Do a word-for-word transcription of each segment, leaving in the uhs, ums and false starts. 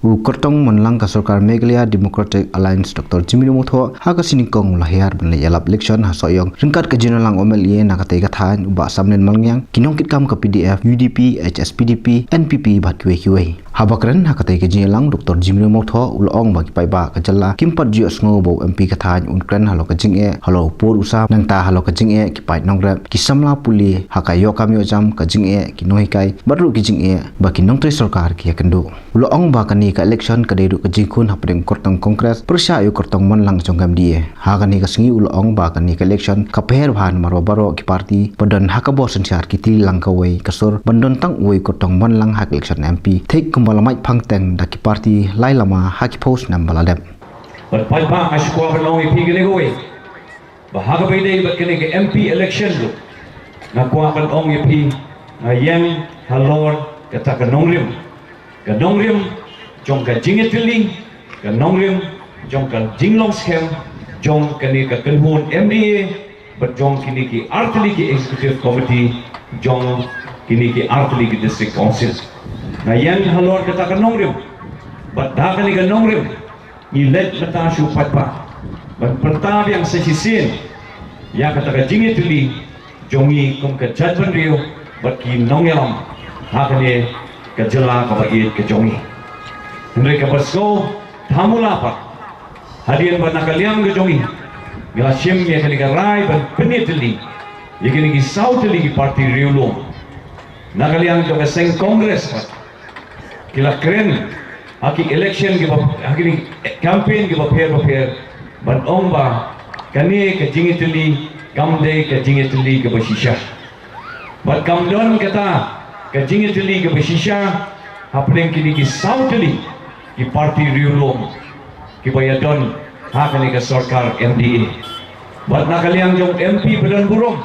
U kyrtong mon lang ka sorkar Meghalaya Democratic Alliance Doctor Jimmy Mawthoh ha ka sngi Nyngkong u la hiar ban leit ïalap election ha Sohiong ryngkat ka jingïalang M L A na katei ka thaiñ u Bah Samlin Malngiang, ki nongkitkam ka P D F, U D P, H S P D P, N P P bad kiwei kiwei. Haba kren ha katei ka jingïalang Doctor Jimmy Mawthoh u la ong ba ki paidbah ka jylla kim pat ju ïohsngew ba u M P ka thaiñ un kren halor ka jingeh, halor u pud u sam, nangta halor ka jingeh ki paid nongrep, ki samla pule ha ka ïoh kam ïoh jam, ka jingeh ki nonghikai bad ruh ki jingeh ba ki nongtrei sorkar ki ïakynduh. U la ong ba kane ka election ka dei ruh ka jingkhun hapdeng u kyrtong Congress pyrshah ïa u kyrtong mon lang jong ka M D A. Ha kane ka sngi u la ong ba kane ka election ka pher bha namar ba baroh ki party ba don ha ka bor synshar ki tylli lang kawei ka sur ban don tang uwei u kyrtong mon lang ha ka election M P, thik kumba la mait phang teng da ki party lai lama ha ki phew snem ba la dep. Bad paidbah, nga shu kwah ban ong ïa phi kane kawei, ba ha kaba ïadei bad kane ka M P election ruh, nga kwah ban ong ïa phi, nga ïeng halor kata ka nongrim, ka nongrim jong ka jingïatylli, ka nongrim jong ka jinglong skhem jong kane ka kynhun M D A bad jong kine ki artylli ki executive committee jong kine ki artylli ki district council. Nga ïeng halor kata ka nongrim, bad da kane ka nongrim ngi leit mynta sha u paidbah ban pyrta biang sa shisien ïa kata ka jingïatylli jong ngi kum ka jaitbynriew bad ki nongïalam ha kane ka jylla kaba ïeit ka jong ngi. Hynrei kaba sngewthuh la pat, hadien ba na ka liang ka jong ngi ngi la shim ïa kane ka rai ban pynïatylli ïa kine ki saw tylli ki party riewlum, na ka liang jong ka seng Congress pat ki la kren ha ki election kiba, ha ki campaign kiba pher ba pher ban ong ba kane ka jingïatylli kam dei ka jingïatylli kaba shisha. Bad kam don kata ka jingïatylli kaba shisha hapdeng kine ki saw tylli ki party riewlum kiba ïadon ha kane ka sorkar M D A. Bad na ka liang jong M P ba don burom,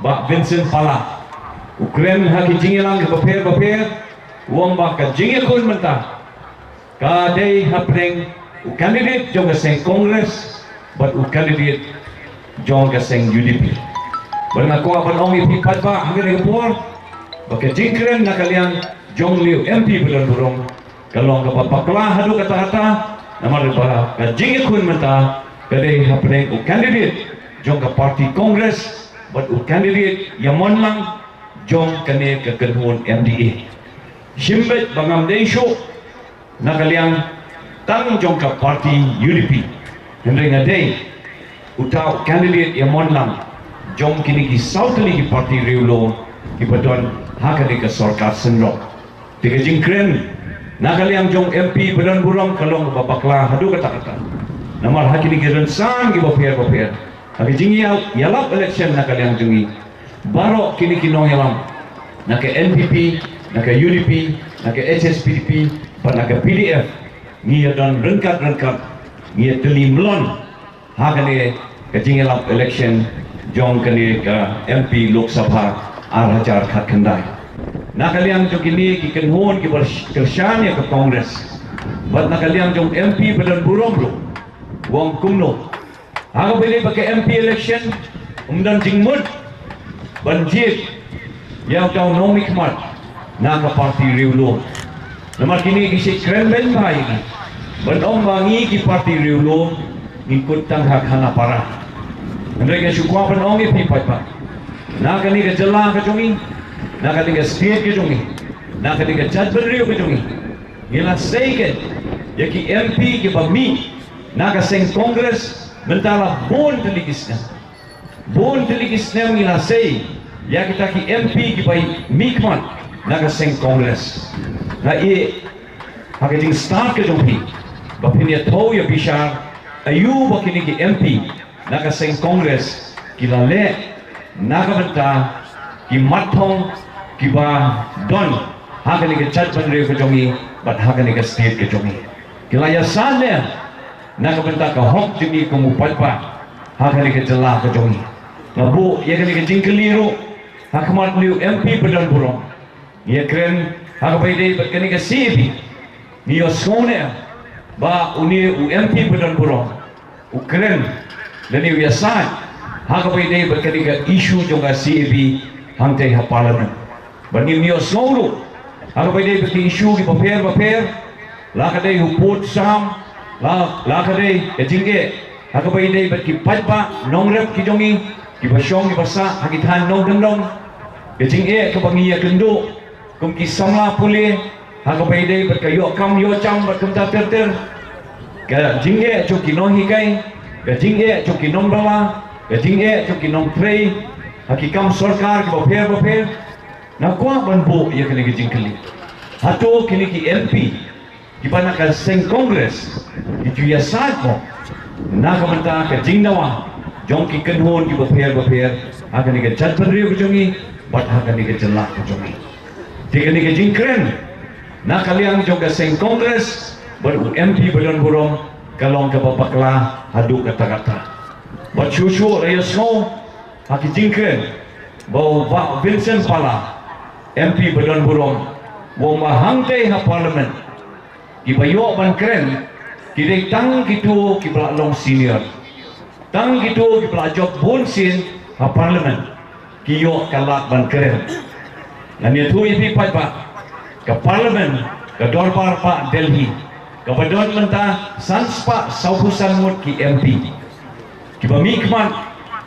Bah Vincent Pala, u kren ha ki jingïalang kiba pher ba pher, u ong ba ka jingïakhun mynta ka dei hapdeng u candidate jong ka seng Congress bad u candidate jong ka seng U D P. Bad nga kwah ban ong ïa phi paidbah ha kane ka por ba ka jingkren na ka liang jong une u M P ba don burom ka long kaba bakla haduh katta katta, namar ba ka jingïakhun mynta ka dei hapdeng u candidate jong ka party Congress bad u candidate ïamon lang jong kane ka kynhun M D A. Shim beit ba ngam dei shuh na ka liang tang jong ka party U D P, hynrei nga dei uta u candidate ïamon lang jong kine ki saw tylli ki party riewlum kiba don ha kane ka sorkar synrop. Te ka jingkren na ka liang jong M P ba don burom ka long kaba bakla haduh katta katta, namar ha kine ki rynsan kiba pher ba pher ha ka jingïalap election na ka liang jong ngi, baroh kine ki nongïalam na ka N P P, na ka U D P, na ka H S P D P bad na ka P D F, ngi ïadon ryngkat ryngkat, ngi ïatylli mlien ha kane ka jingïalap election jong kane ka M P Lok Sabha ar hajar khatkhyndai. Na ka liang jong kine ki kynhun kiba kyrshan ïa ka Congress bad na ka liang jong M P ba don burom ruh, u ong kumno ha kaba ïadei bad ka M P election ym don jingmut ban jied ïa uta u nongmihkhmat na ka party riewlum. Namar kine ki shu kren beiñ bha ïa ngi ban ong ba ngi ki party riewlum ngi kut tang ha khana para. Hynrei nga shu kwah ban ong ïa phi paidbah, na kane ka jylla ka jong ngi, na kane ka state ka jong ngi, na kane ka jaitbynriew ka jong ngi, ngi la sei ïa ki M P kiba mih na ka seng Congress mynta la bun tylli ki snem. Bun tylli ki snem ngi la sei ïa kita ki M P kiba mihkhmat na ka seng Congress. Nga ïeh ha ka jingstad ka jong phi ba phin ïathuh ïa bishar aïu ba kine ki M P na ka seng Congress ki la leh na ka bynta ki mat thong kiba don ha kane ka jaitbynriew ka jong ngi bad ha kane ka state ka jong ngi. Ki la ïasaid lem na ka bynta ka hok jong ngi kum u paidbah ha kane ka jylla ka jong ngi. Nga buh ïa kane ka jingkylli ruh ha khmat une u M P ba don burom. Ngi ïakren ha kaba ïadei bad kane ka C A B. Ngi ïohsngew ne em ba une u M P ba don burom u kren lane u ïasaid ha kaba ïadei bad kane ka issue jong ka C A B hangtei ha Parliament. Bad ngim ïohsngew ruh ha kaba ïadei bad ki issue kiba pher ba pher La ka dei u pud sam, la, la ka dei ka jingeh ha kaba ïadei bad ki paidbah nongrep ki jong ngi, kiba shong kiba sah ha ki thaiñ nongkyndong. Ka jingeh kaba ngi ïakynduh kum ki samla pule ha kaba ïadei bad ka ïoh kam ïoh jam bad kumta ter ter. Ka jingeh jong ki nonghikai, ka jingeh jong ki nongbylla, ka jingeh jong ki nongtrei ha ki kam sorkar kiba pher ba pher. Nga kwah ban buh ïa kane ka jingkylli. Hato kine ki M P kiba na ka seng Congress ki ju ïasaid mo na ka bynta ka jingdawa jong ki kynhun kiba pher ba pher ha kane ka jaitbynriew ka jong ngi bad ha kane ka jylla ka jong ngi? Te kane ka jingkren na ka liang jong ka seng Congress bad u M P ba don burom ka long kaba bakla haduh katta katta. Bad shuh shuh la ïasngew ha ki jingkren ba u Bah Vincent Pala, M P ba don burom, u ong ba hangtei ha Parliament kiba ïoh ban kren ki dei tang kito kiba la long senior, tang kito kiba la jop bun sien ha Parliament ki ïoh ka lad ban kren. Ngan ïathuh ïa phi paidbah, ka Parliament, ka dorbar bah Delhi, kaba don mynta san spah sawphew san ngut ki M P kiba mihkhmat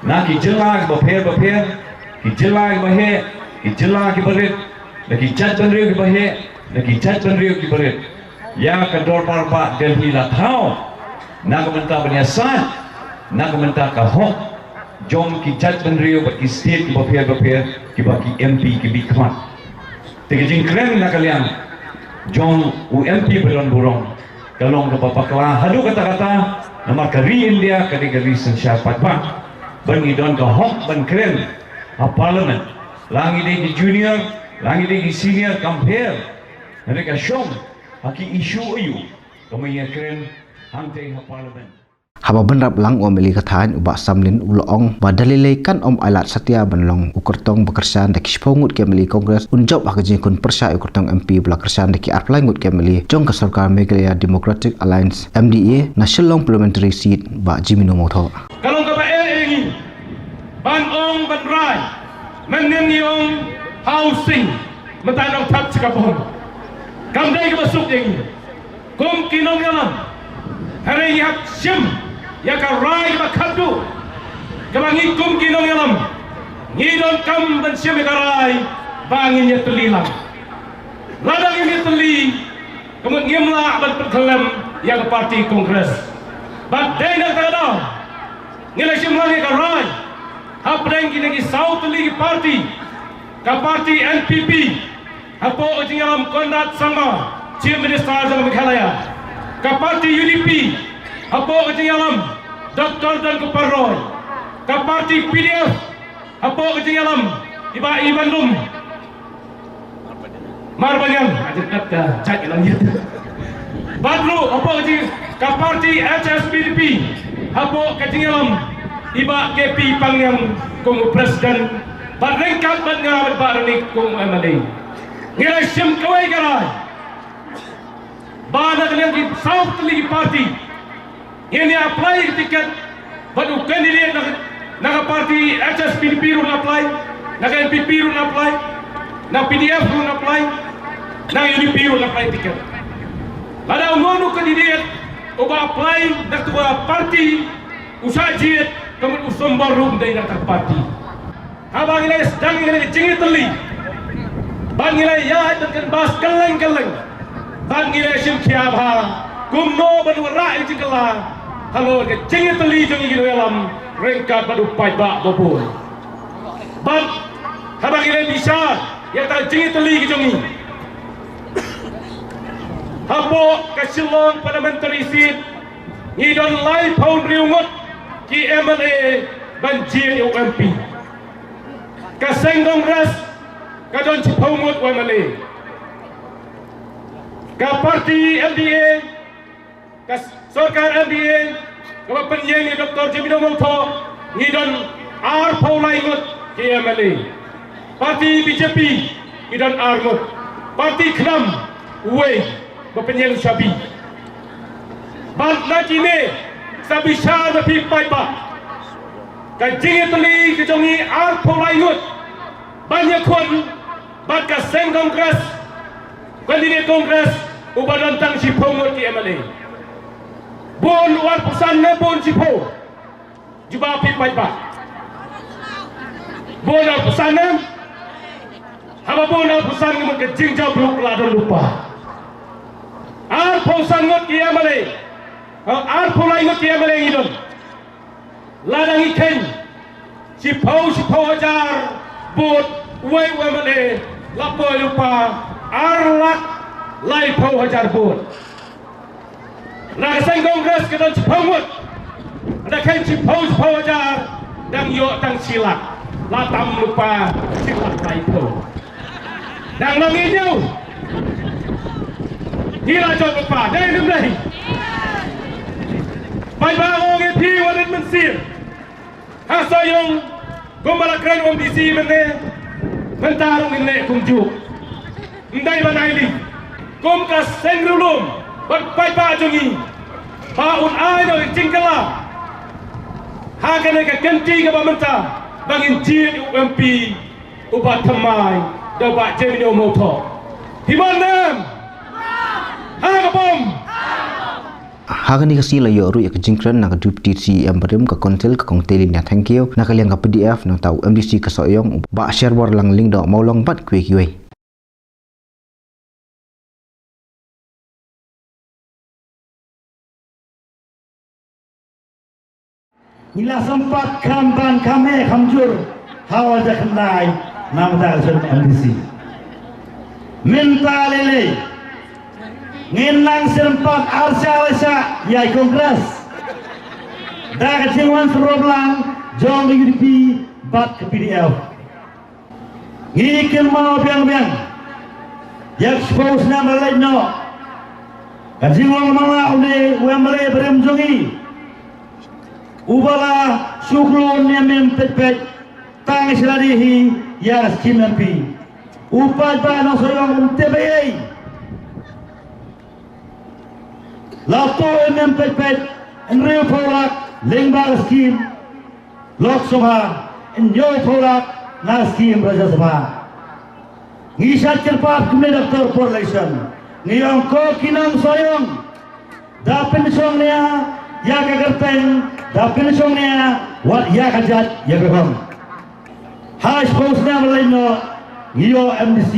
na ki jylla kiba pher ba pher, ki jylla kiba heh, ki jylla kiba rit, na ki jaitbynriew kiba heh, na ki jaitbynriew kiba rit. Ïa ka dorbar bah Delhi la thaw na ka bynta ban ïasaid na ka bynta ka hok jong ki jaitbynriew bad ki state kiba pher ba pher kiba ki M P ki mihkhmat. Te ka jingkren na ka liang jong u M P ba don burom ka long kaba bakla haduh katta katta, namar ka ri India ka dei ka ri synshar paidbah. Ban ngi don ka hok ban kren ha Parliament, la ngi dei ki junior, la ngi dei ki senior, kam pher. Hynrei ka shong ha ki issue aiu ka ma ïa kren hangtei ha Parliament? Haba bynrap lang u M L A ka thaiñ u Bah Samlin u la ong ba da lei lei kan ym ailad satia ban long u kyrtong ba kyrshan da ki shiphew ngut ki M L A Congress un jop ha ka jingkhun pyrshah ïa u kyrtong M P ba la kyrshan da ki arphew lai ngut ki M L A jong ka sorkar Meghalaya Democratic Alliance, M D A, na Shillong Parliamentary Seat, Bah Jemino Mawthoh. Ka long kaba eh ïa ngi ban ong ban rai, mynnin ngi ong housing, mynta nang thap chikapon. Kam dei kaba suk ïa ngi kum ki nongïalam. Hynrei ngi hap shim ïa ka rai kaba khatduh kaba ngi kum ki nongïalam ngi donkam ban shim ïa ka rai ba ngin ïatylli lang. Lada ngim ïatylli, ka mut ngim lah ban pynkhyllem ïa ka party Congress. Bad dei na kata ka daw ngi la shim lang ïa ka rai hapdeng kine ki saw tylli ki party. Ka party N P P hapoh ka jingïalam Conrad Sangma, Chief Minister jong Meghalaya. Ka party U D P hapoh ka jingïalam Doctor Donkupar Roy. Ka party P D F hapoh ka jingïalam i Bah Ivanlum Marbaniang, aja kat ka jait lang ïa. Bad ruh hapoh ka jing, ka party H S P D P hapoh ka jingïalam i Bah K P Pangniang kum u president, bad ryngkat bad nga bad Bah Ranik kum u M L A. Ngi la shim kawei ka rai ba na ka liang ki saw tylli ki party ngin ïa apply ticket bad u candidate na, na ka party H S P D P ruh un apply, na ka N P P ruh un apply, na P D F ruh un apply, na U D P ruh un apply ticket. Lada uno uno u candidate uba apply na ka party u shah jied, ka mut u Sombor ruh um dei na ka party. Haba ngi la sdang ïa ka jingïatylli bad ngi la ïaid ban canvass kylleng kylleng bad ngi la shim khia bha kumno ban wanrah ïa ka jingkylla halor ka jingïatylli jong ngi ki nongïalam ryngkat bad u paidbah babun. Bad haba ngi la bishar ïa ka jingïatylli ka jong ngi, hapoh ka Shillong Parliamentary Seat ngi don laiphew hynriew ngut ki M L A ban jied ïa u M P. Ka seng Congress ka don shiphew ngut u M L A. Ka party M D A, ka sorkar M D A kaba pynïeng ïa Doctor Jemino Mawthoh, ngi don arphew lai ngut ki M L A. Party B J P ngi don ar ngut. Party KHNAM uwei ba pynïeng shabi. Bad na kine sa bishar ba phi paidbah, ka jingïatylli ka jong ngi arphew lai ngut ban ïakhun bad ka seng Congress, candidate Congress Uba don tang shiphew ngut ki M L A. Bun u arphew san ne bun shiphew. Jubab phi paidbah. Bun arphew san ne. Haba bun arphew san ngut ka jingjia briew la don lypa. Arphew san ngut ki M L A. Arphew lai ngut ki M L A ngi don. Lada ngi kheiñ shiphew shiphew hajar vote, uwei u M L A la poi lypa ar lak laiphew hajar vote. Na ka seng Congress ka don shiphew ngut. Da kheiñ shiphew shiphew hajar dang ïoh tang shi lak. La tam lypa shi lak laiphew. Dang long ïa u. Ngi la jop lypa, dei ne ym dei? Paidbah, ong ïa phi wat rit mynsiem. Ha Sohiong kumba la kren u M D C mynne, mynta ruh ngin leh kumjuh. Ym dei ban ai lih. Kum ka seng riewlum bad paidbah jong ngi, ba un ai noh ïa ka jingkylla ha kane ka kynti kaba mynta ba ngin jied ïa u M P uba thymmai da u Bah Jemino Mawthoh. Phi mon ne em? Ha ka bom. Ha kane ka sngi la ïoh ruh ïa ka jingkren na ka Deputy C E M barim ka Council, ka Kong Telinia Thangkhiew, na ka liang ka P D F, nangta u M D C ka Sohiong, u Bah Sherborlang Lyngdoh Mawlong bad kiwei kiwei. Ngi la sympat kham ban kham heh kham jur ha u jakhnai namar ka seng M D C. Mynta lei lei ngin nang sympat arshah lashah ïa i Congress da ka jingwan syrop lang jong ka U D P bad ka P D F. Ngi kynmaw biang biang ïa ka shiphew snem ba la leit noh, ka jinglong manla une u M L A barim jong ngi uba la shu khlun ne mem peit peit tang sha lade hi ïa ka skim M P. U paidbah nong Sohiong um tip ei ei. La tuh mem peit peit hynriewphew lak lyngba ka skim Lok Sabha, hynñiewphew lak na skim Rajya Sabha. Ngi shait kyrpad kumne doctor por election. Ngi ong ko ki nong Sohiong, da pynshong nia ïa ka kyrteng, da pynshong nia wat ïa ka jait ïa ka kam. Ha shiphew snem ba la leit noh ngi ïoh M D C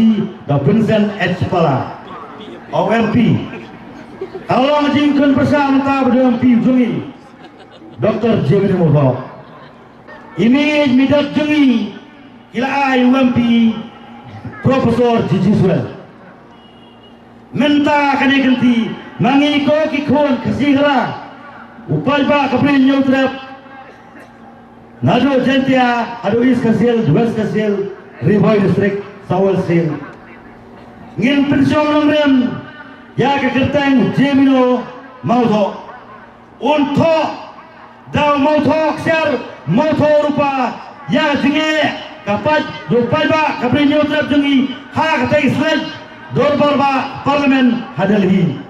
da Vincent H Pala, u M P. Ka long jingkhun pyrshah mynta ba dei u M P jong ngi, Doctor Jemino Mawthoh. I miej i dap jong ngi ki la ai u M P Professor G G Swell. Mynta kane ka kynti ma ngi ko ki khun Khasi Khara, u paidbah ka Bri Hynñiewtrep, naduh Jaintia haduh East Khasi Hills, West Khasi Hills, Ri Bhoi District, South West Khasi Hills, ngin pynshong nongrim ïa ka kyrteng Jemino Mawthoh. Un thoh da u Mawthoh ksiar, Mawthoh rupa ïa ka jingeh ka paid, u paidbah ka Bri Hynñiewtrep jong ngi ha katei ka sledge dorbar bah Parliament ha Delhi.